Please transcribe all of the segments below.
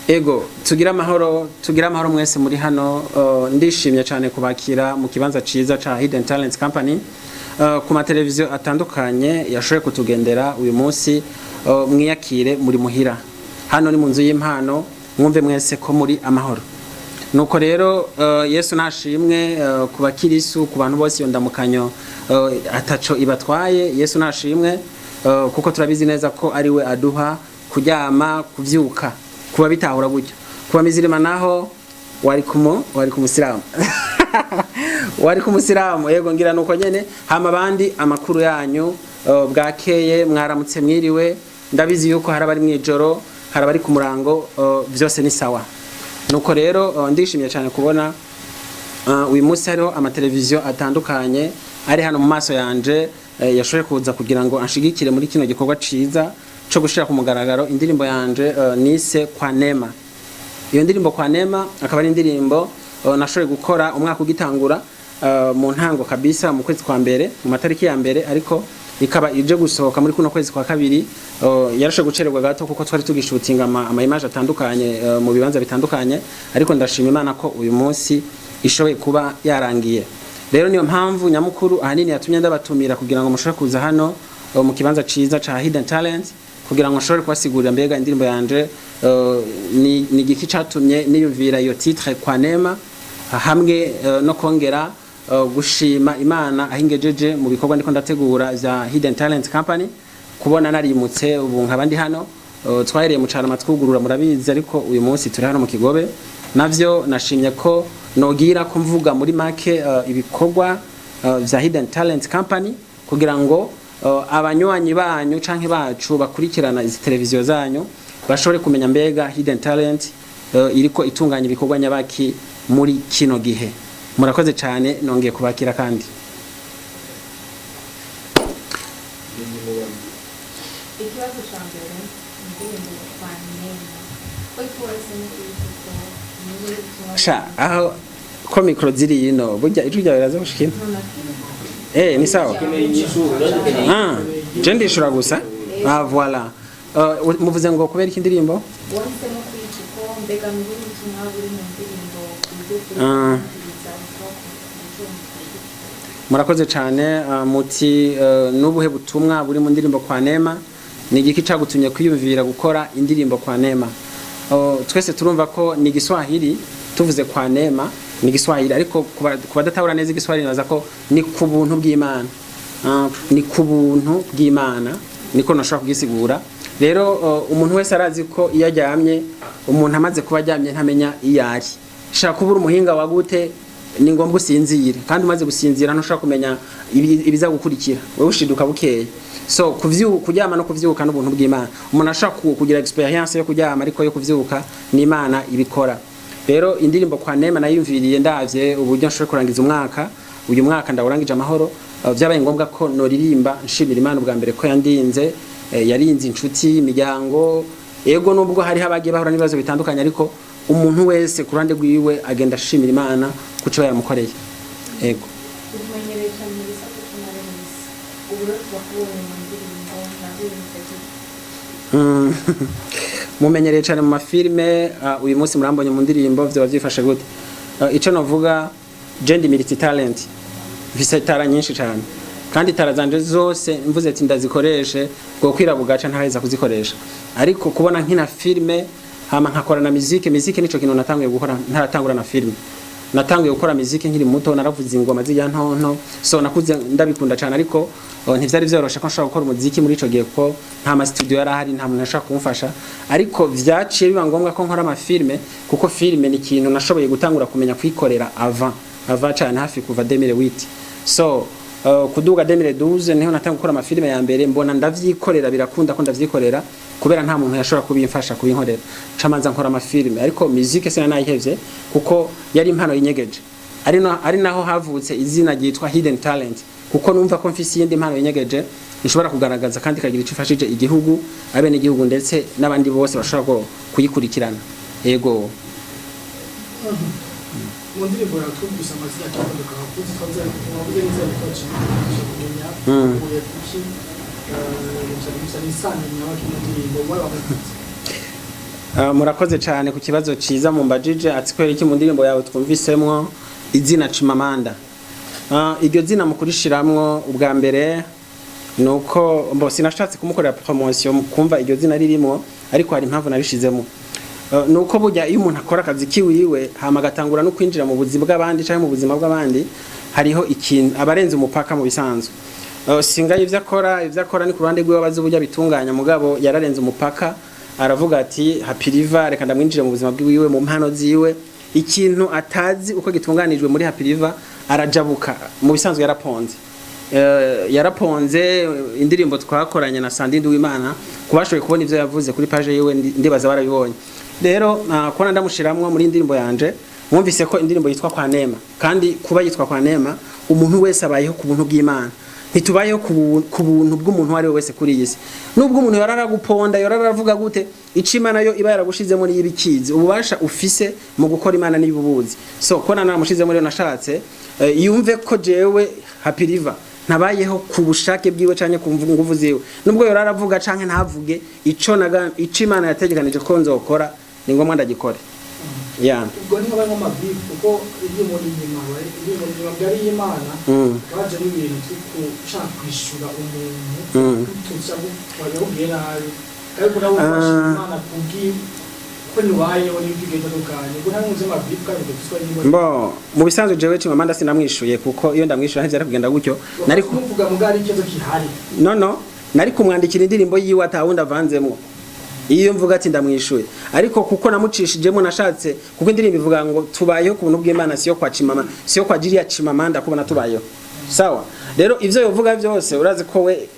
Ego, tugira amahoro, tugira amahoro mwese muri hano. Ndishimye cyane kubakira mu kibanza ciza ca Hidden Talents Company. Ku mateleviziyo atandukanye yashoboye kutugendera uyu munsi, mwiyakire muri muhira. Hano ni mu nzu y'impano, mwumve mwese ko muri amahoro. Nuko rero, Yesu nashimwe ku bakirisu, ku bantu bose iyo ndamukanyo ataco ibatwaye. Yesu nashimwe, kuko turabizi neza ko ari we aduha kuryama, kuvyuka, kuba bitahura gutyo. Kuba mizirima naho wari ku musilamu, wari ku musilamu. Yego, ngira nuko nyene. Hama abandi, amakuru yanyu? Bwakeye, mwaramutse, mwiriwe? Ndabizi yuko hari abari mwijoro, hari abari ku murango, vyose ni sawa. Nuko rero, ndishimye cyane kubona uyu munsi hariho amateleviziyo atandukanye ari hano mu maso yanje, yashoboye kuza kugira ngo anshigikire muri kino gikorwa ciza co gushira ku mugaragaro indirimbo yanje nise Kwa Neema. Iyo ndirimbo Kwa Neema akaba ari indirimbo nashoboye gukora umwaka ugitangura, mu ntango kabisa, mu kwezi kwa mbere, mu matariki ya mbere, ariko ikaba ije gusohoka muri kuno kwezi kwa kabiri. Yarashoboye gucererwa gato kuko twari tugishutinga ama image atandukanye mu bibanza bitandukanye, ariko ndashima Imana ko uyu munsi ishoboye kuba yarangiye. Rero niyo mpamvu nyamukuru ahanini yatumye ndabatumira kugira ngo mushobore kuza hano mu kibanza ciza ca Hidden Talents, kugira ngo nshobore kubasigurira mbega indirimbo yanje ni igiki catumye niyumvira iyo titre Kwa Neema, hamwe no kongera gushima Imana aho ingejeje mu bikorwa ndiko ndategura vya Hidden Talent Company, kubona narimutse ubu nkaba ndi hano. Twahereye mu Carama twugurura, murabizi, ariko uyu munsi turi hano mu Kigobe. Navyo nashimye ko nogira ko mvuga muri make ibikorwa vya Hidden Talent Company, kugira ngo abanywanyi banyu canke bacu bakurikirana izi televiziyo zanyu bashobore kumenya mbega Hidden Talent iriko itunganya ibikorwa nyabaki muri kino gihe. Murakoze cyane, nongeye kubakira kandi. Ikibazo cya mbere, indirimbo Kwa Neema, ko wahisemo kuyita niwe ubutumwa? Sha, aho ko mikro ziri ino, burya ijwi ryawe riraza gushika ino. Ni sawa. Ah, je ndishura gusa. Ah, voilà. Muvuze ngo kubera iki indirimbo Wahisemo kuyita uko? Mbega ni ubuhe butumwa buri mu ndirimbo, ku buryo turi Ah. kumviriza ubutumwa ku buryo mukurikira? Murakoze cyane. Muti n'ubuhe butumwa buri mu ndirimbo Kwa Neema? Ni igiki cagutumye kwiyumvira gukora indirimbo Kwa Neema? Twese turumva ko ni Igiswahili. Tuvuze Kwa Neema ni Igiswahili, ariko ku badatahura neza Igiswahili, nibaza ko ni ku buntu bw'Imana. Ni ku buntu bw'Imana, niko nashobora kugisigura. Rero umuntu wese arazi ko iyo aryamye, umuntu amaze kuba aryamye ntamenya iyo ari. Shaka kubura umuhinga wa gute, ni ngombwa usinzire, kandi umaze gusinzira ntushobora kumenya ibiza gukurikira. Wewe ushiduka bukeye. So kuryama no kuvyuka n'ubuntu bw'Imana. Umuntu ashobora kugira experience yo kuryama, ariko yo kuvyuka ni Imana ibikora. Rero indirimbo Kwa Neema nayumviriye ndavye uburyo nshobora kurangiza umwaka. Uyu mwaka ndawurangije amahoro. Vyabaye ngombwa ko noririmba nshimira Imana ubwa mbere ko yandinze, yarinze inshuti, imiryango. Ego, nubwo hariho abagiye bahura n'ibibazo bitandukanye, ariko umuntu wese ku ruhande rwiwe agenda ashimira Imana kuco yamukoreye. Ego. Tumenyereye cyane mu gisata cy'amareresi, ubu rero tubakubonye mu ndirimbo, nabyo bimeze gute? Mumenyereye cyane mu mafilime, uyu munsi murambonye mu ndirimbo, vyoba vyifashe gute? Ico novuga, je ndi multi talent, mfise talent nyinshi cyane, kandi talent zanje zose mvuze ati ndazikoreshe bwo kwira bugaca ntaheza kuzikoresha. Ariko kubona nkina filime hama nkakora na musique, musique nico kintu natanguye gukora ntaratangura na filime. Natanguye gukora musique nkiri muto, naravuze ingoma zijya ntonto, so nakuze ndabikunda cyane, ariko ntivyari vyoroshe ko nshobora gukora umuziki muri ico gihe, kuko nta ma studio yari ahari, nta muntu yashobora kumfasha. Ariko vyaciye biba ngombwa ko nkora amafilme, kuko filme ni ikintu nashoboye gutangura kumenya kwikorera avant cyane, hafi kuva 2008. So kuduga 2012 niho natanguye gukora amafilme ya mbere, mbona ndavyikorera, birakunda ko ndavyikorera, kubera nta muntu yashobora kubimfasha kubinkorera. Camanza nkora amafilme, ariko musique sinanayihevye kuko yari impano yinyegeje. Ari no, ari naho havutse izina ryitwa Hidden Talent, kuko numva ko mfise iyindi mpano yinyegeje nshobora kugaragaza kandi ikagira ico ifashije igihugu, abene igihugu, ndetse n'abandi bose bashobora kuyikurikirana. Ego. Mu ndirimbo yawe twumvise amazina atandukanye wavuze, twavuze, wavuze n'izina ryitwa Jimmy, kumenya uye kuki bisa n'isano nyabaki mu ndirimbo wowe wamukunze? Murakoze cyane ku kibazo ciza mumbajije, ati kubera iki mu ndirimbo yawe twumvisemwo izina Chimamanda? Iryo zina mu kurishiramwo, ubwa mbere nuko mbo sinashatse kumukorera promotion mu kumva iryo zina ririmo, ariko hari impamvu nabishizemo. Nuko burya iyo umuntu akora akazi kiwiwe, hama agatangura no kwinjira mu buzima bw'abandi canke mu buzima bw'abandi, hariho ikintu abarenze umupaka mu bisanzwe. Singaye ivyo akora ni ku ruhande rwiwe, abazi uburyo abitunganya, mugabo yararenze umupaka, aravuga ati Happy River, reka ndamwinjire mu buzima bwiwe, mu mpano ziwe. Ikintu atazi uko gitunganijwe muri Happy River, arajabuka. Mu bisanzwe yaraponze. Yaraponze indirimbo twakoranye na Sandi Nduwimana. Kubashoboye kubona ivyo yavuze kuri page yiwe, ndibaza barabibonye. Rero kubona ndamushiramwo muri indirimbo yanje, mwumvise ko indirimbo yitwa Kwa Neema, kandi kuba yitwa Kwa Neema, umuntu wese abayeho ku buntu bw'Imana. Ntitubayeho ku buntu bw'umuntu uwo ari we wese kuri iyi si. Nubwo umuntu yorara guponda, yorara aravuga gute, ico Imana yo iba yaragushizemo niyo ibikizi. Ububasha ufise mu gukora, Imana niyo ububuzi. So kubona naramushizemo rero, nashatse yumve ko jewe Happy River ntabayeho ku bushake bwiwe canke ku nguvu ziwe. Nubwo yorara aravuga canke ntavuge, ico naga, ico Imana yategekanije ko nzokora, ni ngombwa ndagikore, yeah. Ubwo niho barimo amabifu, kuko indirimbo inyuma, indirimbo inyuma byari y'Imana, bajemo ibintu byo gushaka kwishura umuntu, kututsa wabibwiye nabi, ariko nawe ufashe Imana kubwi ko ntiwayeho n'ibyo ugiye bitandukanye, ubwo nta n'uzi amabifu kandi bidafitwa n'imwe. Mbo mu bisanzwe jewe Chimamanda sinamwishuye, kuko iyo ndamwishuye ntivyari kugenda gutyo. Nari kumuvuga mugari ikibazo kihari. No, nari kumwandikira indirimbo yiwe atawundi avanzemwo iyo mvuga ati ndamwishuye, ariko kuko namucishijemo, nashatse, kuko indirimbo ivuga ngo tubayeho ku buntu bw'Imana, siyo kwa Chimama, siyo kwa jiriya Chimamanda kubona tubayeho. Sawa, rero ivyo yovuga vyose, urazi ko we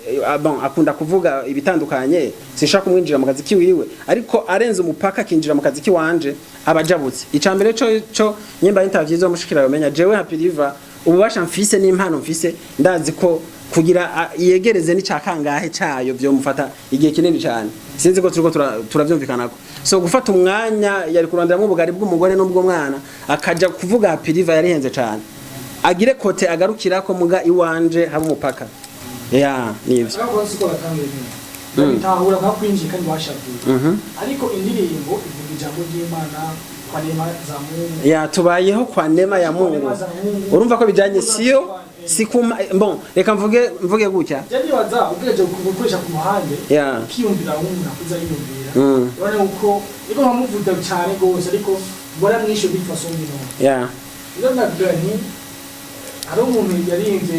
bon, akunda kuvuga ibitandukanye, sinshaka kumwinjira mu kazi kiwiwe, ariko arenze umupaka akinjira mu kazi kiwanje, abajabutse. Icambere co nyimba interview zo mushikira, yomenya jewe Happy River ububasha mfise n'impano mfise, ndazi ko kugira yegereze n'icakangahe cayo vyomufata igihe kinini cyane. Sinzi ko turiko turavyumvikanako. So gufata umwanya yari kuronderamwo ubugari bw'umugore n'ubw'umwana, akaja kuvuga Happy River, yarihenze cyane. Agire kote agarukirako, muga iwanje haba umupaka ya nivyo. Ariko siko batanga ibintu babitahura nka kwinjira kandi bashavuye, ariko indirimbo ivuga ijambo ry'Imana kwa neema za Mungu. Ya, tubayeho kwa neema ya Kwa neema Mungu. za Mungu. Urumva ko bijanye, siyo si kuma. Bon, reka mvuge gutya. Je nibaza ugereje gukoresha ku ruhande, ukiyumvira nk'umuntu akuze yiyumvira, urabona uko niko nkamuvuga cyane rwose, ariko waramwishe bitwa songi no rero ndavuga nti hari umuntu yaririmbye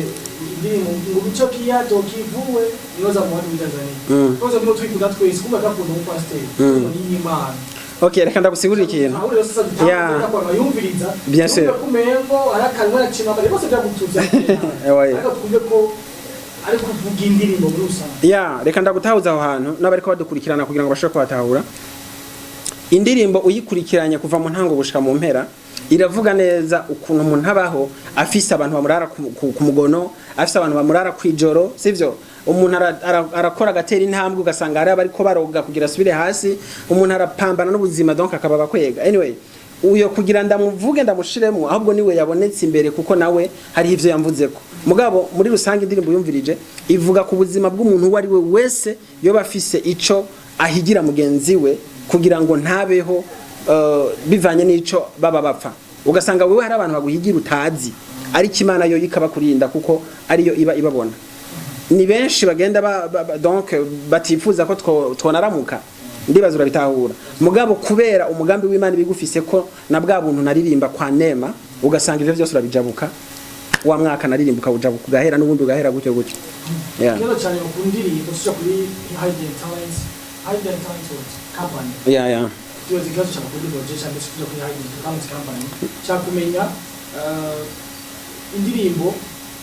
indirimbo ngo bico kiyato kivuwe, nibaza mu bandi muri Tanzania, twese ndimo twikunda twese kumva gakunda umupasiteri ni y'Imana. Okay, reka ndagusigurira ikintu. Aho rero sasa dutanga kwa bayumviriza. Bien sûr. Kumengo arakanwa aracima bari bose byagututse, ariko twumve ko ari kuvuga indirimbo muri rusange. Ya, reka ndagutahuza aho hantu n'abariko badukurikirana kugira ngo bashobore kuhatahura. Indirimbo uyikurikiranye kuva mu ntango gushika mu mpera, iravuga neza ukuntu umuntu abaho afise abantu bamurara ku mugono, afise abantu bamurara kwijoro, sivyo? Umuntu arakora agatera intambwe, ugasanga hari abariko baroga kugira asubire hasi. Umuntu arapambana n'ubuzima, donc akaba bakwega. Anyway, uyo kugira ndamuvuge ndamushiremo, ahubwo niwe yabonetse imbere, kuko nawe hari ivyo yamvuzeko. Mugabo muri rusange indirimbo yumvirije ivuga ku buzima bw'umuntu uwo ari we wese yoba afise ico ahigira mugenzi we kugira ngo ntabeho, bivanye n'ico baba bapfa. Ugasanga wewe hari abantu baguhigira utazi, ariko Imana yo ikabakurinda, kuko ariyo iba ibabona. Ni benshi bagenda donc batifuza ko twonaramuka, ndibaza urabitahura. Mugabo kubera umugambi w'Imana ibigufise ko na bwa buntu naririmba kwa neema, ugasanga ivyo byose urabijabuka. Wa mwaka naririmba ukawujabuka, ugahera, n'ubundi ugahera gutyo gutyo, yeah. Ikibazo cyane ku ndirimbo tuja kuri Hidden Talents, Hidden Talents what company. Yeah. Tubaza ikibazo cyane kuri projet cyangwa se tuja kuri Hidden Talents company, cya kumenya indirimbo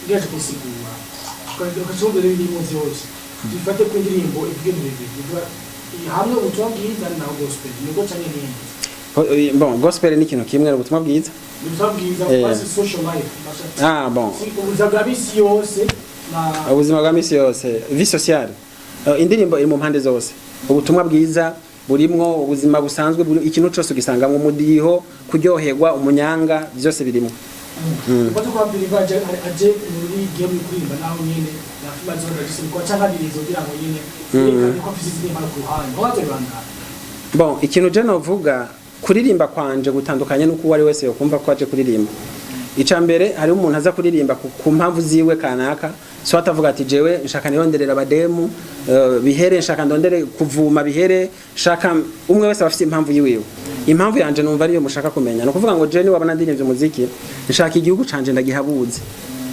ngeje kusigura ukacumva ibirimo byose. Dufate ku indirimbo ivuga ibintu bibiri, ivuga hamwe ubutumwa bwiza na gospel, nibwo cyane n'indi. Bon, gospel ni ikintu kimwe, ubutumwa bwiza. Ubutumwa bwiza basi social life. Ah bon. Ubuzima bwa misi yose na Ubuzima bwa misi yose, vie sociale. Indirimbo iri mu mpande zose, ubutumwa bwiza burimwo, ubuzima busanzwe buri, ikintu cyose ugisangamo, umudiho, kuryoherwa, umunyanga, byose birimo. Ufate ko Believe aje muri game yo kuririmba, naho nyene nafimaze ndagise ko cyangwa ndirizo kugira ngo nyene yerekane ko afise izindi mpano ku ruhande aho azobibandana. Bon, ikintu je novuga, kuririmba kwanje gutandukanye nuko uwo ari wese yokumva ko aje kuririmba. Ica mbere, hariho umuntu aza kuririmba ku mpamvu ziwe kanaka, so atavuga ati: "Jewe nshaka nironderera abademu, bihere, nshaka ndondere kuvuma, bihere, nshaka." Umwe wese aba afite impamvu yiwiwe. Impamvu yanje numva ariyo mushaka kumenya. Ni ukuvuga ngo je niwabona ndirimbye umuziki, nshaka igihugu canje ndagihabuze,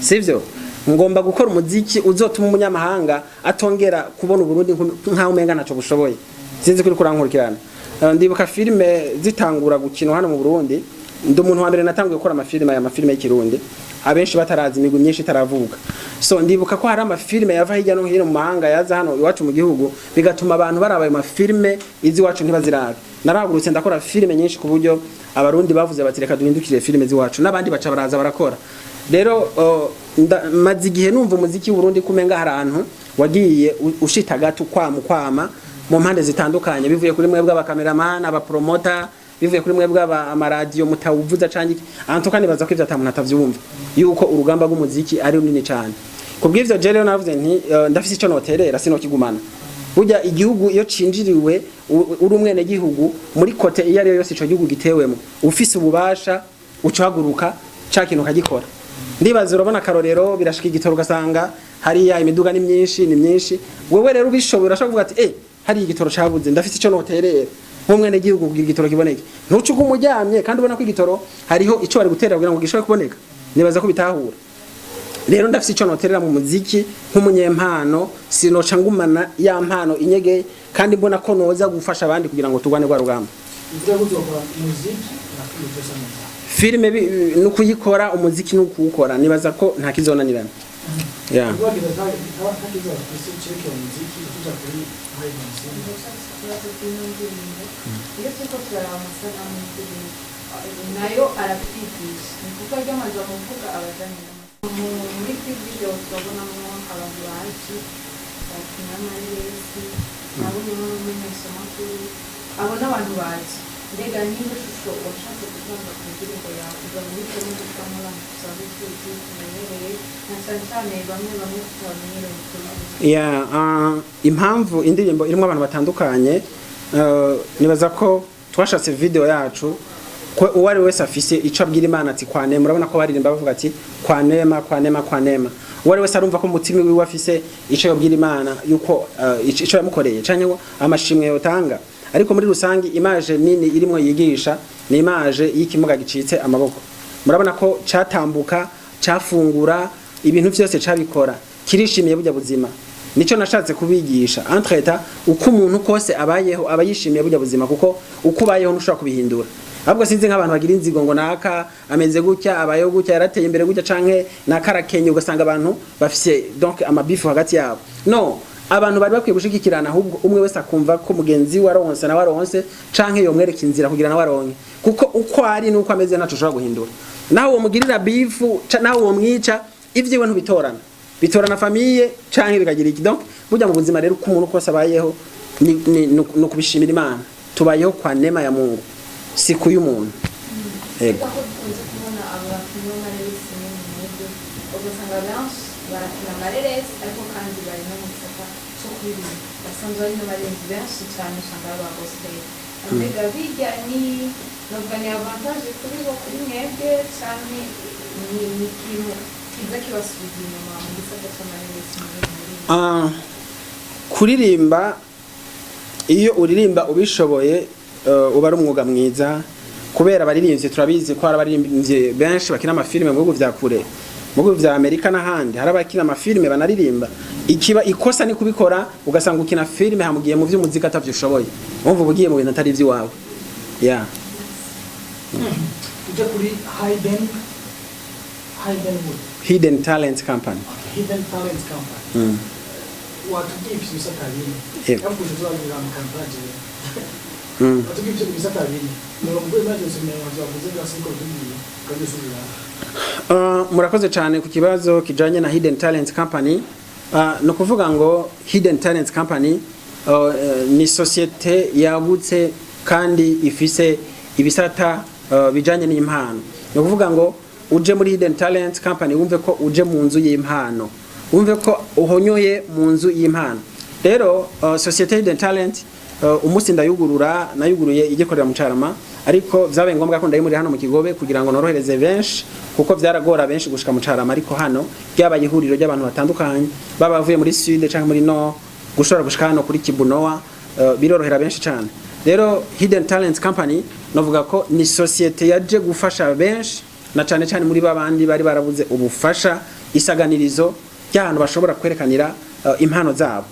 sivyo? Ngomba gukora umuziki uzotuma umunyamahanga atongera kubona Uburundi nkaho umenga ntaco bushoboye. Sinzi kuri kurankurikirana. Ndibuka filime zitangura gukinwa hano mu Burundi, ndi umuntu wa mbere natanguye gukora amafilime, aya mafilime y'ikirundi, abenshi batarazi, imigwi myinshi itaravuka. So ndibuka ko hari amafilime yava hirya no hino mu mahanga yaza hano iwacu mu gihugu, bigatuma abantu baraba ayo mafilime, izi iwacu ntibazirabe. Narahagurutse ndakora filime nyinshi, ku buryo Abarundi bavuze bati: "Reka duhindukire filime z'iwacu", n'abandi baca baraza barakora. Rero maze igihe numva umuziki w'Uburundi kumenga hari ahantu wagiye ushita gato, kwama kwama mu mpande zitandukanye, bivuye kuri mwebwe abakameramani, abapromota, bivuye kuri mwebwe amaradiyo mutawuvuza canke iki. Antuka nibaza ko ivyo ata muntu atavyumva, yuko urugamba rw'umuziki ari runini cane. Kubw'ivyo je rero navuze nti ndafise ico noterera, sinokigumana. Burya igihugu iyo cinjiriwe, uri umwene gihugu muri côté iyo ariyo yose ico gihugu gitewemo, ufise ububasha ucahaguruka ca kintu ukagikora. Ndibaza urabona akarorero, birashika igitoro ugasanga hariya imiduga ni myinshi, ni myinshi. Wewe rero ubishoboye urashobora kuvuga ati: "Eh, hariya igitoro cabuze, ndafise ico noterera nk'umwene gihugu kugira igitoro kiboneke." Ntuce uko umuryamye kandi ubona ko igitoro hariho ico bari gutera kugira ngo gishobore kuboneka. Nibaza ko bitahura. Rero ndafise ico noterera mu muziki nk'umunyempano, sinoca ngumana ya mpano inyegeye kandi mbona ko noza gufasha abandi kugira ngo turwane rwa rugamba. Bivuga ko uzokora umuziki na filime byose neza? Filime no kuyikora, umuziki no kuwukora, nibaza ko nta kizonanirana, yeah. Ubwagize ntakibazo twese cerekeye umuziki, tuja kuri Hayden. Ndashaka ikibazo cy'ino ndirimbo. Iyo turiko turaraba amasanamu y'indirimbo, nayo aratwigisha, ni kuko ry'amajambo mvuga abajanye muri clip video turabonamo abantu bazi bakina amareresi, nabonyemo n'umumenyeshamakuru, abo n'abantu bazi. Mbega niba ishusho washatse gutanga ku ndirimbo yawe kugira ngo uhitemo gushiramo abantu dusanzwe tuzi, tumenyereye, na cyane cyane bamwe bamwe tutabamenyereye mu kuririmba? Yeah, impamvu indirimbo irimo abantu batandukanye, nibaza ko twashatse video yacu ko uwo ari wese afise ico abwira Imana ati: "Kwa neema." Urabona ko baririmba bavuga ati: "Kwa neema, kwa neema, kwa neema." Uwo ari wese arumva ko umutima wiwe afise ico yobwira Imana, yuko ico yamukoreye canke amashimwe yotanga. Ariko muri rusangi, image nini irimwo yigisha ni image y'ikimuga gicitse amaboko. Murabona ko catambuka, cafungura, ibintu vyose cabikora, kirishimiye burya buzima. Nico nashatse kubigisha. Entre-temps, uko umuntu kose abayeho aba yishimiye burya buzima, kuko uko ubayeho ntushobora kubihindura. Ahubwo sinzi nk'abantu bagira inzigo ngo naka ameze gutya, abayeho gutya, yarateye imbere gutya, canke naka arakenye, ugasanga abantu bafise donc amabifu hagati yabo. No abantu bari bakwiye gushigikirana, ahubwo umwe wese akumva ko mugenzi we aronse nawe aronse, canke yomwereka inzira kugira nawe aronke, kuko uko ari nuko ameze ntaco ushobora guhindura. Nawe uwo mugirira bifu, nawe uwo mwica, ivyiwe ntubitorana, bitorana famille canke bikagira iki. Donc burya mu buzima rero, uko umuntu kose abayeho ni ukubishimira Imana. Tubayeho kwa neema ya Mungu, si kuy'umuntu. Yego. Ariko dukunze kubona abo bakinnyi b'amareresi nyine mwebwe, ugasanga benshi barakina amareresi ariko kandi bari no mu gisata cyo kuririmba, basanzwe bari n'abaririmbyi benshi cyane, usanga ari aba gospel. Mbega bijya ni novuga ni avantage kuri bo, kuri mwebwe, canke ni ikintu kiza kibasubiza inyuma mu gisata c'amareresi muri Kuririmba, iyo uririmba ubishoboye, uba ari umwuga mwiza, kubera abaririmbyi turabizi ko hari abaririmbyi benshi bakina amafilime mu bihugu vya kure, mu bihugu vya Amerika n'ahandi, hari abakina amafilime banaririmba. Ikiba ikosa ni kubikora ugasanga ukina filime hamugiye mu vy'umuziki atavyo ushoboye, wumva uba ugiye mu bintu atari ivy'iwawe, yeah. Tujya kuri Hayden Wood. Hidden Talents Company. Hidden Talents Company. Watubwiye ifite ibisata bine. Yego. Yavuze tuzagira mu kampaje. Watubwiye ifite ibisata bine, murongo w'imari yose mu wavuze byose uko bitubwiye ukabisubira. Murakoze cyane ku kibazo kijanye na Hidden Talents Company. Ni ukuvuga ngo Hidden Talents Company ni société yagutse kandi ifise ibisata bijanye n'impano. Ni ukuvuga ngo uje muri Hidden Talents Company, wumve ko uje mu nzu y'impano, wumve ko uhonyoye mu nzu y'impano. Rero société Hidden Talent Umunsi ndayugurura, nayuguruye igikorera mu Carama, ariko vyabaye ngombwa ko ndayimurira hano mu Kigobe kugira ngo norohereze benshi, kuko vyaragora benshi gushika mu Carama. Ariko hano ryabaye ihuriro ry'abantu batandukanye, baba bavuye muri sud canke muri nord, gushobora gushika hano kuri Kibunoa birorohera benshi cyane. Rero Hidden Talents Company novuga ko ni société yaje gufasha benshi, na cyane cyane muri babandi bari barabuze ubufasha, isaganirizo ry'ahantu bashobora kwerekanira impano zabo.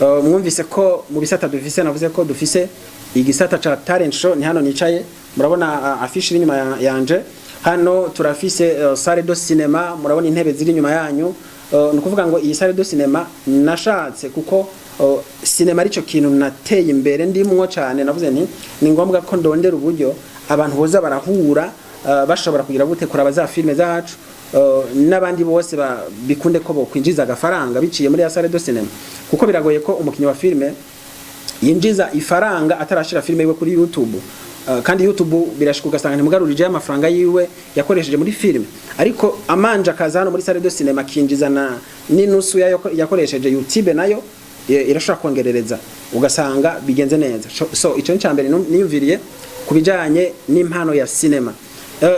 Mwumvise ko mu bisata dufise, navuze ko dufise igisata ca talent show, ni hano nicaye, murabona affiche iri inyuma yanje. Hano turafise salle de cinéma, murabona intebe ziri inyuma yanyu. Ni ukuvuga ngo iyi salle de cinéma nashatse kuko cinéma arico kintu nateye imbere ndimwo cyane. Navuze nti ni ngombwa ko ndondera uburyo abantu boza barahura, bashobora kugira gute, kuraba za films zacu, n'abandi bose bikunde ko bokwinjiza agafaranga biciye muri ya salle de cinéma, kuko biragoye ko umukinnyi wa filme yinjiza ifaranga atarashira filme yiwe kuri YouTube. Kandi YouTube birashika ugasanga ntimugarurije amafaranga yiwe yakoresheje muri filme, ariko amanje akaza hano muri salle de cinéma akinjiza na n'inusu yayo yakoresheje YouTube, nayo irashobora kongerereza, ugasanga bigenze neza. So ico ni cambere niyumviriye ku bijanye n'impano ya cinema.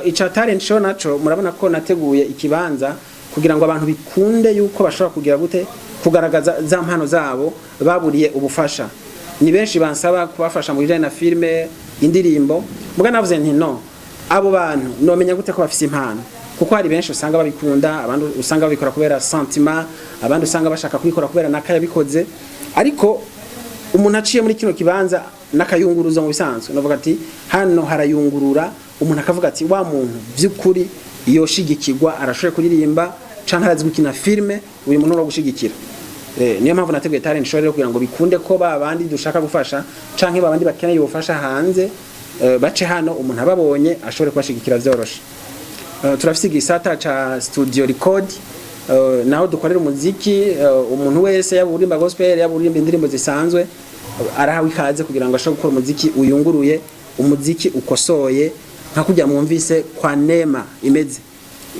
Ica talent show naco, murabona ko nateguye ikibanza kugira ngo abantu bikunde yuko bashobora kugira gute, kugaragaza za mpano zabo baburiye ubufasha. Ni benshi bansaba kubafasha mu bijanye na filme, indirimbo. Muga navuze nti no abo bantu nomenya gute ko bafise impano? Kuko hari benshi usanga babikunda, abandi usanga babikora kubera sentiment, abandi usanga bashaka kubikora kubera naka yabikoze. Ariko umuntu aciye muri kino kibanza n'akayunguruzo mu bisanzwe, navuga ati hano harayungurura umuntu akavuga ati wa muntu vy'ukuri yoshigikirwa, arashoboye kuririmba canke arazi gukina filme, uyu muntu no gushigikira. Niyo mpamvu nateguye talent show rero, kugira ngo bikunde ko ba bandi dushaka gufasha canke ba bandi bakeneye ubufasha hanze, bace hano, umuntu ababonye ashobore kubashigikira vyoroshe. Turafise igisata ca studio record, naho dukorera umuziki. Umuntu wese, yaba uririmba gospel, yaba uririmba indirimbo zisanzwe, arahawe ikaze kugira ngo ashobore gukora umuziki uyunguruye, umuziki ukosoye, nka kujya mwumvise kwa Nema imeze.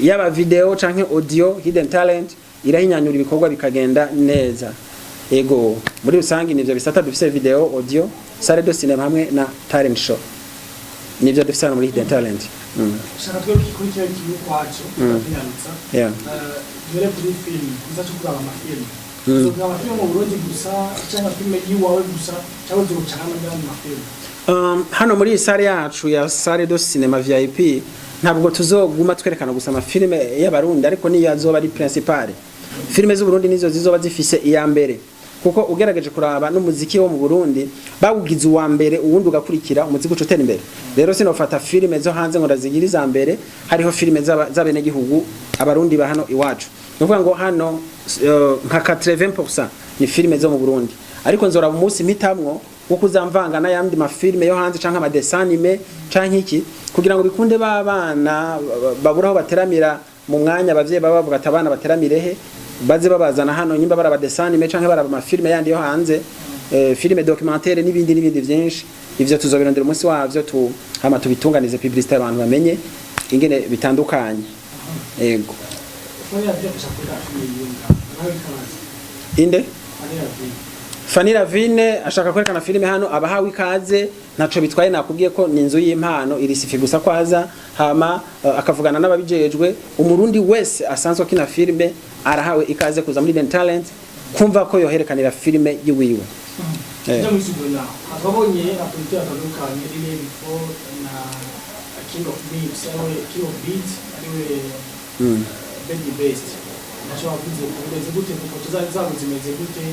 Yaba video canke audio, Hidden Talent irahinyanyura ibikorwa bikagenda neza. Ego, muri rusange nivyo bisata dufise: video, audio, salle de cinéma hamwe na talent show. Nivyo dufise hano muri Hidden Talent. Shaka twebwe kuri kiriya kimwe ukwaco tunyarutsa. Duhere kuri filime, kuza cyo kuraba amafilime. Uzokina amafilime mu Burundi gusa, cyangwa filime y'iwawe gusa, cyangwa uzoca n'andi mafilime? Hano muri iyi salle yacu ya salle de cinéma VIP, ntabwo tuzoguma twerekana gusa amafilime y'Abarundi, ariko niyo azoba ari principale. Filime z'Uburundi nizo zizoba zifise iya mbere, kuko ugerageje kuraba n'umuziki wo mu Burundi bawugize uwa mbere, uwundi ugakurikira, umuziki uca utera imbere. Rero sinofata filime zo hanze ngo ndazigira iza mbere, hariho filime z'abenegihugu Abarundi ba hano iwacu. Ni ukuvuga ngo hano nka 80% ni filime zo mu Burundi, ariko nzoraba umunsi mpitamwo wo kuzamvanga n'ayandi mafilime yo hanze canke ama dessins animés canke iki, kugira ngo bikunde ba bana babura aho bateramira mu mwanya abavyeyi baba bavuga ati abana bateramire he, baze babazana hano, nyimba baraba dessins animés canke baraba amafilime yandi yo hanze, filime documentaire n'ibindi n'ibindi vyinshi. Ivyo tuzobirondera umunsi wavyo tu hama tubitunganize publicité, abantu bamenye ingene bitandukanye. Ego. Fanny Lavine ashaka kureka filime yiwe nawe ikaze. Inde? Fanny Lavine. Fanny Lavine ashaka kwerekana filime hano, abahawe ikaze, ntaco bitwaye. Nakubwiye ko ni inzu y'impano, irisifi gusa kwaza hama akavugana n'ababijejwe. Umurundi wese asanzwe akina filime arahawe ikaze kuza muri Hidden Talent kumva ko yoherekanira filime yiwiwe. Tujya muri studio naho twabonye apolitiki atandukanye, Rile Before na King of Beats, ariwe King of Beats, ariwe Baby Best. Ntacyo wavuze ko bimeze gute, kuko zabo zimeze gute,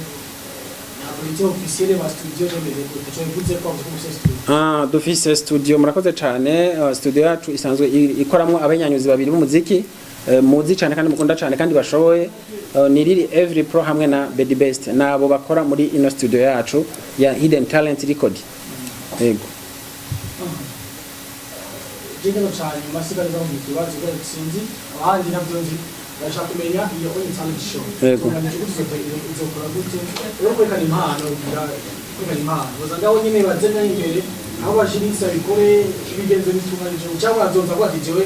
na politiki officielle ba studio bimeze gute? Ntacyo bivuze ko wavuze ko mufise studio. Ah, dufise studio, murakoze cyane. Studio yacu isanzwe ikoramwo abenyanyuzi babiri b'umuziki muzi cyane kandi mukunda cyane kandi bashoboye. Ni Lily Every Pro hamwe na Bedi Best, nabo bakora muri ino studio yacu ya Hidden Talent Record. Yego. Jigano cyane nyuma sigariza mu kibazo ko sinzi abandi ntabyo nzi, barashaka kumenya iyo Own Talent Show. Tunganije gute, izokora gute rero kwerekana impano, kugira kwerekana impano baza ngaho nyine bazena imbere aho bashirisa bikore ibigenzo bitunganije, cyangwa bazoza ko ati jewe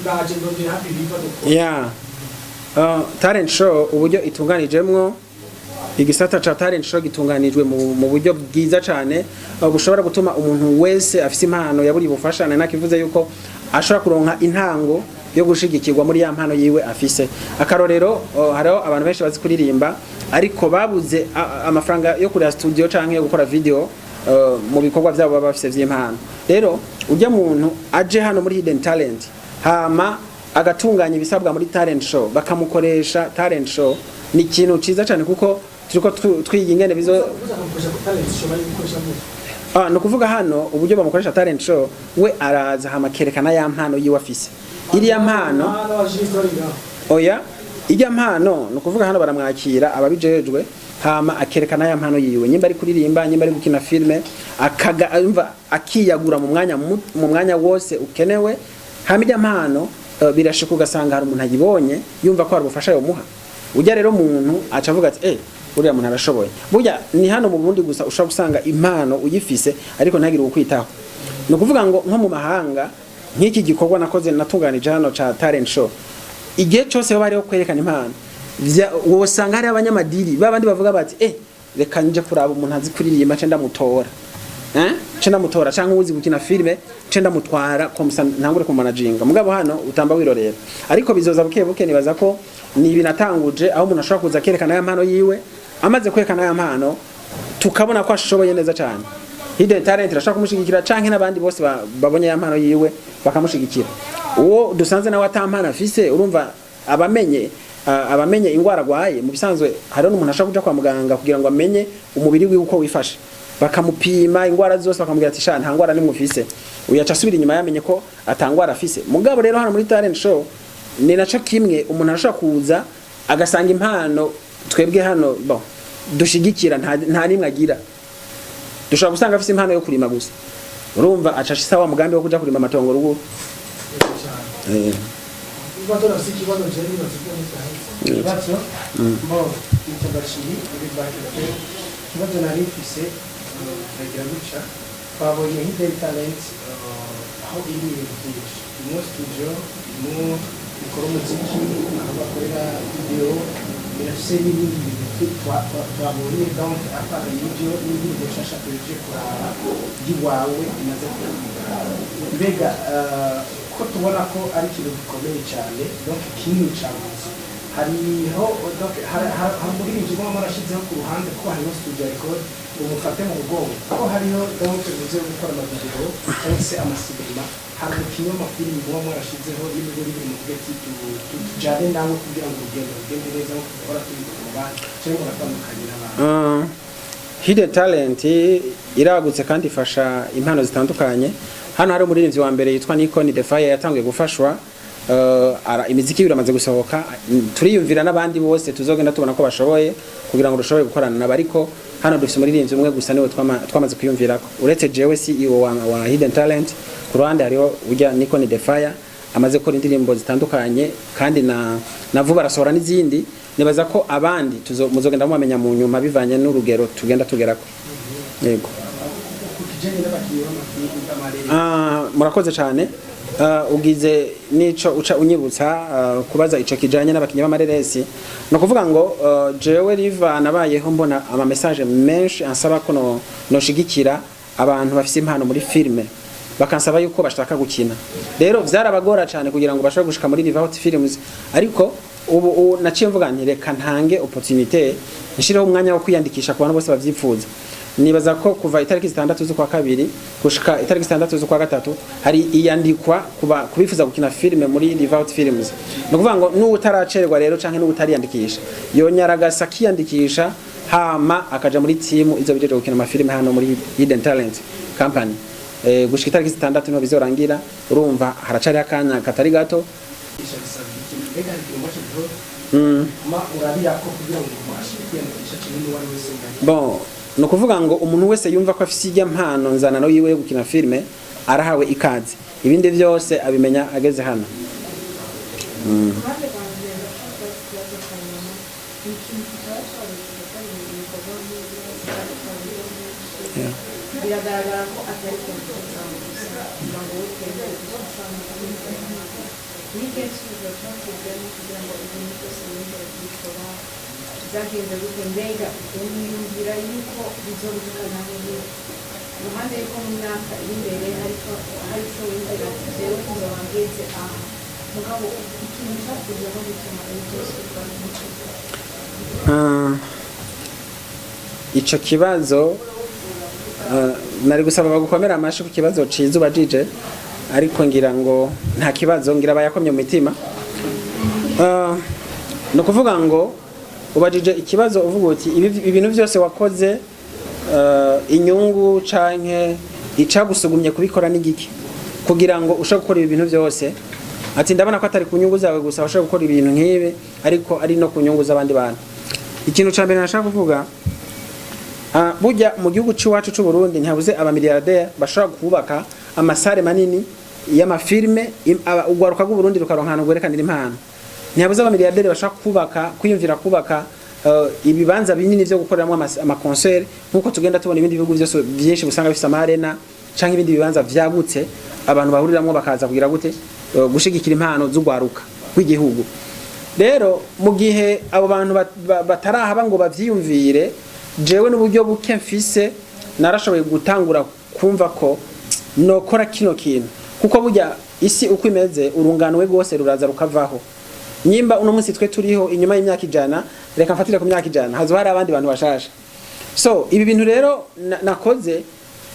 ndaje ndondera happy biva dukora? Yeah. Talent show uburyo itunganijemwo Igisata ca talent show gitunganijwe mu buryo bwiza cane, bushobora gutuma umuntu wese afise impano yaburi bufasha, nakivuze yuko ashobora kuronka intango yo gushigikirwa muri ya mpano yiwe afise. Akarorero, hariho abantu benshi bazi kuririmba ariko babuze amafaranga yo kurira studio canke yo gukora video mu bikorwa vyabo baba bafise vy'impano. Rero ujya muntu aje hano muri Hidden Talent, hama agatunganya ibisabwa muri talent show, bakamukoresha talent show, ni ikintu ciza cyane kuko turiko twiga ingene bizo Uza kumukoresha ku talent show, bari gukoresha gute? Ah, ni ukuvuga hano uburyo bamukoresha talent show, we araza hama akerekana ya mpano yiwe afise, iriya mpano. N'abajisite bari ngaho? Oya, ijya mpano ni ukuvuga hano baramwakira ababijejwe, hama akerekana ya mpano yiwe, nyimba ari kuririmba, nyimba ari gukina filme, akaga umva akiyagura mu mwanya wose ukenewe. Hama ijya mpano, birashika ugasanga hari umuntu ayibonye yumva ko hari ubufasha yomuha. Ujya rero muntu aca avuga ati: "Uriya muntu arashoboye." Burya ni hano mu Burundi gusa ushobora gusanga impano uyifise ariko ntagire ukwitaho. Ni ukuvuga ngo nko mu mahanga, nk'iki gikorwa nakoze natunganije hano ca talent show, igihe cyose baba hariho kwerekana impano, wosanga hari abanyamadiri babandi bavuga bati: "Reka nje kuraba umuntu azi kuririmba, nce ndamutora, nce ndamutora, canke uzi gukina filme, nce ndamutwara komsa ntangure kumanaginga." Mugabo hano utamba wirorera, ariko bizoza buke buke. Nibaza ko ni ibintu atanguje aho umuntu ashobora kuza akerekana ya mpano yiwe. Amaze kwerekana ya mpano, tukabona ko ashoboye neza cyane, Hidden Talent irashobora kumushigikira, canke n'abandi bose babonye ya mpano yiwe bakamushigikira. Uwo dusanze nawe ata mpano afise, urumva abamenye ingwara agwaye. Mu bisanzwe hariho n'umuntu ashobora kuja kwa muganga kugira ngo amenye umubiri wiwe uko wifashe, bakamupima ingwara zose, bakamubwira ati: "Sha, nta ngwara nimwe ufise." Uyu aca asubira inyuma yamenye ko ata ngwara afise. Mugabo rero hano muri talent show ni naco kimwe, umuntu arashobora kuza agasanga impano twebwe hano bon dushigikira nta nimwe agira. Dushobora gusanga afise impano yo kurima gusa, urumva aca ashisa wa mugambi wo kuja kurima amatongo ruguru. Niba turafise ikibazo, jewe nibaza ko cyaheze. Ikibazo bo icyo gaciri muri bakete, ikibazo nari mfise, kiragira gutya: twabonye Hidden Talent, aho iri ibintu byinshi, irimo studio, irimo ikora umuziki, aho bakorera video, birafise n'ibindi bintu twabonye. Donc à part y'ibyo n'indirimbo nshasha tuje kuraba y'iwawe imaze kugaragara, mbega ko tubona ko ari ikintu gikomeye cyane, donc kinini cyagutse, hariho donc hari umuririmbyi uba warashyizeho ku ruhande ko hariho studio record umufate mu mugongo, ko hariho donc bivuze gukora amavideo cyangwa se amasinema, hari umukinnyi w'amafilimi muba mwarashizeho n'ibigo biri mu kuvuga ati tujyane nawe kugira ngo urugendo rugende neza nkuko duhora tubibona mu bandi, cyangwa muratandukanye n'abandi? Hidden Talent iragutse kandi ifasha impano zitandukanye. Hano hari umuririmbyi wa mbere yitwa Nikon The Fire yatanguye gufashwa, imiziki biramaze gusohoka. Turiyumvira n'abandi bose tuzogenda tubona ko bashoboye kugira ngo dushobore gukorana nabo, ariko hano dufise umuririmbyi umwe gusa niwe twamaze kwiyumvirako. Uretse jewe CEO wa Hidden Talent, ku ruhande hariho ujya Nikon The Fire amaze gukora indirimbo zitandukanye kandi na vuba arasohora n'izindi. Nibaza ko abandi muzogenda mubamenya mu nyuma bivanye n'urugero tugenda tugerako. Yego. Ku kijyanye n'abakinnyi b'amafilimi amarere? Ah, murakoze cyane. Ugize nico uca unyibutsa, kubaza ico kijanye n'abakinyi b'amareresi. No kuvuga ngo jewe riva nabayeho mbona ama message menshi ansaba ko no noshigikira abantu bafise impano muri filme, bakansaba yuko bashaka gukina. Rero vyarabagora cyane kugira ngo bashobore gushika muri Riva Hot Films, ariko ubu naciye mvuga nti: "Reka ntange opportunité, nshireho umwanya wo kwiyandikisha ku bantu bose bavyifuza." Nibaza ko kuva itariki 6 z'ukwa kabiri gushika itariki 6 z'ukwa gatatu hari iyandikwa kuba kubifuza gukina filime muri Riva Hot Films. Ni ukuvuga ngo n'utaracererwa rero canke n'utariyandikisha yonyaragasa akiyandikisha, hama akaja muri timu izo bijeje gukina amafilime hano muri Hidden Talent Company. Gushika itariki 6 niho bizorangira, urumva haracari akanya katari gato. Bisaba iki? Mbega hari ikintu mwashyizeho ma urabira ko kugira ngo mubashe kwiyandikisha kimwe n'uwo ari wese ngari? Bon, ni ukuvuga ngo umuntu wese yumva ko afise ijya mpano nzanano yiwe yo gukina filime arahawe ikaze, ibindi byose abimenya ageze hano. Ku ruhande rwanjye ndashaka ikibazo cya nyuma. Ni ikintu kitaba cyoroshye gukora ibikorwa nk'ibi kandi cyane Yeah. biragaragara ko atari kompiyuta gusa kugira ngo utere usanga ni kenshi biba cyakugemo kugira ngo ibintu byose wongere kubikora. Byagenze gute? Mbega wiyumvira yuko bizogushikana hehe, iruhande yuko mu myaka iri imbere hariko hari ico wiyumvira ati jewe nzoba ngeze aha? Mugabo ikintu cakuje no gutuma ibi byose ukora n'iki? Ico kibazo, nari gusaba bagukomera amashi ku kibazo ciza ubajije, ariko ngira ngo nta kibazo, ngira bayakomye mu mitima. Ni ukuvuga ngo ubajije ikibazo uvuga uti ibintu byose wakoze, inyungu canke icagusugumye kubikora n'igiki kugira ngo ushobore gukora ibi bintu byose? Ati ndabona ko atari ku nyungu zawe gusa ushobora gukora ibintu nk'ibi, ariko ari no ku nyungu z'abandi bantu. Ikintu ca mbere nashaka kuvuga, burya mu gihugu c'iwacu c'u Burundi ntihabuze abamiliyarderi bashobora kubaka ama salles manini y'ama films, urwaruka rw'u Burundi rukaronka ahantu rwerekanira impano. Ntihabuze abamiliyarderi bashobora kubaka, kwiyumvira kubaka ibibanza binini vyo gukoreramwo ama concerts, nk'uko tugenda tubona ibindi bihugu byose byinshi usanga bifise ama arena canke ibindi bibanza vyagutse abantu bahuriramwo, bakaza kugira gute, gushigikira impano z'urwaruka rw'igihugu. Rero mu gihe abo bantu batarahaba ngo bavyiyumvire, jewe n'uburyo buke mfise narashoboye gutangura kumva ko nokora kino kintu, kuko burya isi uko imeze, urunganwe rwose ruraza rukavaho. Nyimba uno munsi twe turiho, inyuma y'imyaka 100, reka mfatire ku myaka 100, hazoba hari abandi bantu bashasha. So ibi bintu rero nakoze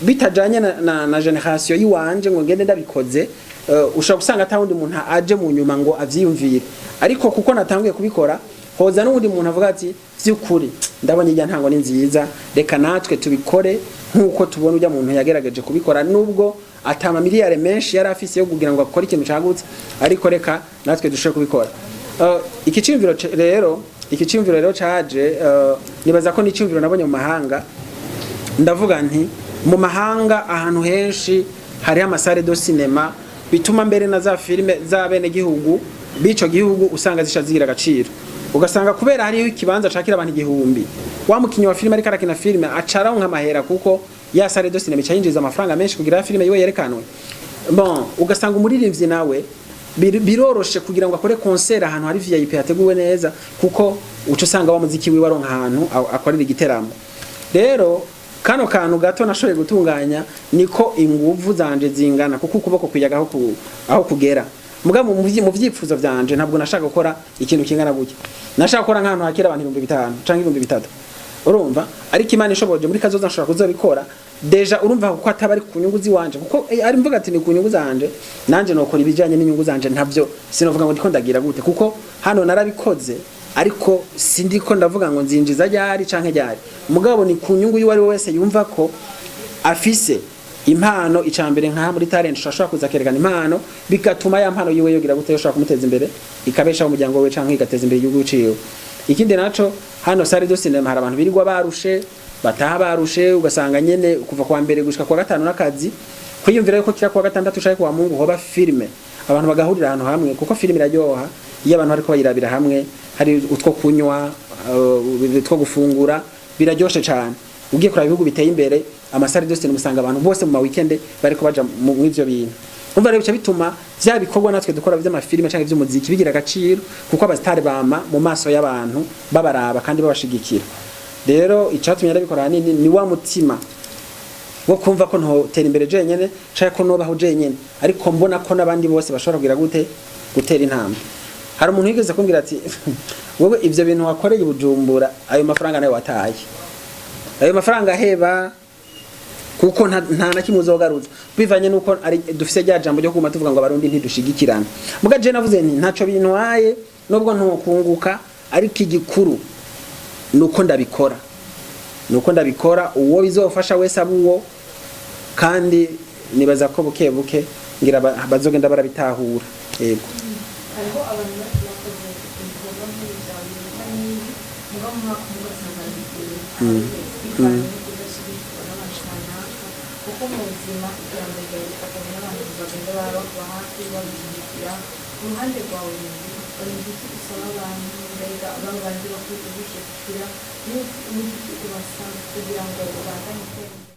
bitajanye na génération yiwanje ngo ngende ndabikoze, ushobora gusanga ata wundi muntu aje mu nyuma ngo avyiyumvire. Ariko kuko natanguye kubikora, hoza n'uwundi muntu avuga ati vy'ukuri ndabonye ijya ntango ni nziza, reka natwe tubikore nk'uko tubona ujya muntu yagerageje kubikora, nubwo atama miliyari menshi yari afise yo kugira ngo akore ikintu cagutse, ariko reka natwe dushobore kubikora. Iki ciyumviro rero caje, nibaza ko ni iciyumviro nabonye mu mahanga. Ndavuga nti mu mahanga ahantu henshi hariho ama salles de cinéma, bituma mbere na za films z'abenegihugu b'ico gihugu usanga zisha zigira agaciro, ugasanga kubera hariho ikibanza cakira abantu 1000, wa mukinyi wa filime ariko arakina filime acaronka amahera, kuko ya salle de cinéma ica yinjiza amafaranga menshi kugira ya filime yiwe yerekanwe. Bon, ugasanga umuririmbyi nawe biroroshe kugira ngo akore concert ahantu hari VIP hateguwe neza, kuko uca usanga wa muziki wiwe aronka ahantu akorera igiteramo. Rero kano kantu gato nashoboye gutunganya niko inguvu zanje zingana, kuko ukuboko kuyaga aho kugera. Mugabo mu vyifuzo vyanje ntabwo nashaka gukora ikintu kingana gutya. Nashaka gukora nk'ahantu hakira abantu 5000 canke 3000, urumva? Ariko Imana ishoboje, muri kazoza nshobora kuzobikora. Déjà urumva kuko ataba ari ku nyungu ziwanje, kuko ari mvuga ati ni ku nyungu zanje, nanje nokora ibijanye n'inyungu zanje. Ntavyo sinovuga ngo ndiko ndagira gute, kuko hano narabikoze, ariko sindiko ndavuga ngo nzinjiza ryari canke ryari. Mugabo ni ku nyungu y'uwari we wese yumva ko afise impano. Icambere nka muri talent ushobora kuza kerekana impano, bigatuma ya mpano yiwe yogira gute, yoshobora kumuteza imbere, ikabeshaho umuryango we canke igateza imbere igihugu ciwe. Ikindi naco, hano salle de cinéma hari abantu birirwa barushe, bataha barushe, ugasanga nyene kuva kwa mbere gushika kwa gatanu n'akazi. Kwiyumvira yuko kira kwa gatandatu canke kwa Mungu hoba filme, abantu bagahurira ahantu hamwe, kuko filme iraryoha iyo abantu bariko bayirabira hamwe, hari utwo kunywa, utwo gufungura, biraryoshe cane. Ugiye kuraba ibihugu biteye imbere, ama salles de cinéma usanga abantu bose mu ma weekend bariko baja mu ivyo bintu. Umva rero, bica bituma vya bikorwa natwe dukora vy'ama films canke vy'umuziki bigira agaciro, kuko aba stars bama mu maso y'abantu babaraba kandi babashigikira. Rero icatumye ndabikora hanini ni wa mutima wo kumva ko ntotera imbere jenyene canke ko nobaho jenyene, ariko mbona ko n'abandi bose bashobora kugira gute, gutera intambwe. Hari umuntu yigeze kumbwira ati wowe ivyo bintu wakoreye i Bujumbura, ayo mafaranga nayo wataye, ayo mafaranga aheba, kuko nta na kimwe uzogaruza, bivanye nuko ari dufise rya jambo ryo kuguma tuvuga ngo abarundi ntidushigikirana. Muga je navuze nti ntaco bintwaye nubwo ntokunguka, ariko igikuru nuko ndabikora, uwo bizofasha wese abuwo. Kandi nibaza ko buke buke ngira bazogenda barabitahura, yego. Hariho abantu benshi bakoze ibikorwa nk'ibi byawe bisa n'ibi, muga mu mwaka umwe ugasanga biguye bivanye no kudashyigikirwa n'abantu kanaka, kuko mu buzima iterambere ryawe rifatanya n'abantu bagenda bakuba hafi babishyigikira. Ku ruhande rwawe ni igiki usaba abantu? Mbega baba bandi bakwiye kugushyigikira, ni igiki ubasaba kugira ngo ubandanye utera imbere?